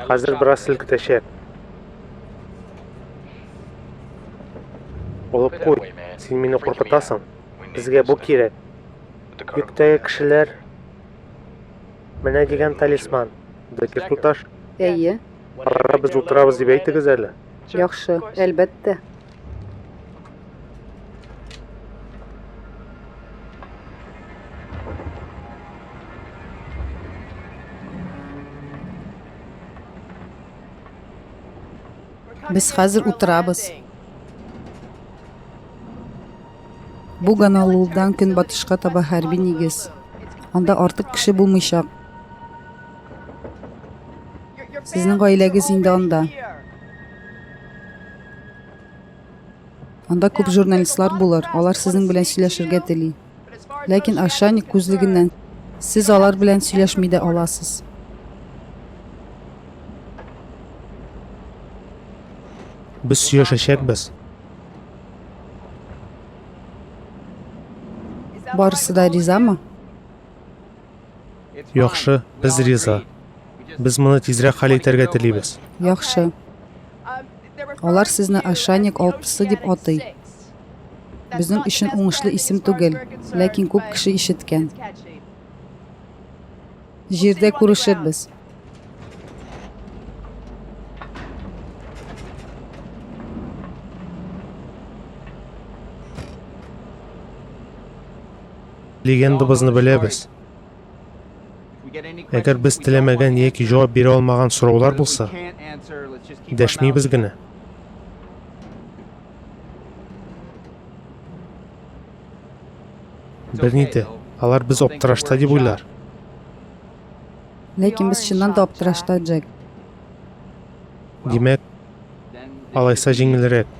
Хәзер бераз селкетәчәк. Алып куй, син мине куркытасың. Безгә бу кирәк. Йөктәге кешеләр менә дигән талисман. Декер туташ. Әйе. Аларга без утырабыз дип әйтегез әле. Яхшы, әлбәттә. Без хәзер утырабыз. Бу Гонолулудан көнбатышка таба хәрби нигез. Анда артык кеше булмыйчак. Сезнең гаиләгез инде анда. Анда күп журналистлар булыр, алар сезнең белән сөйләшергә тели. Ләкин Ашаник күзлегеннән сез алар белән сөйләшми дә аласыз. Без сөйләшәчәкбез. Барысы да ризамы? Яхшы, без риза. Без моны тизрәк хәл итәргә телибез. Яхшы. Алар сезне Ашаник алтысы дип атый. Безнең өчен уңышлы исем түгел, ләкин күп кеше ишеткән. Җирдә күрешербез. Легендабызны беләбез. Әгәр без теләмәгән яки җавап бирә алмаган сораулар булса, дәшмибез генә. Берни дә, алар без аптырашта дип уйлар. Ләкин без чыннан да аптырашта, Джек. Димәк, алайса җиңелрәк.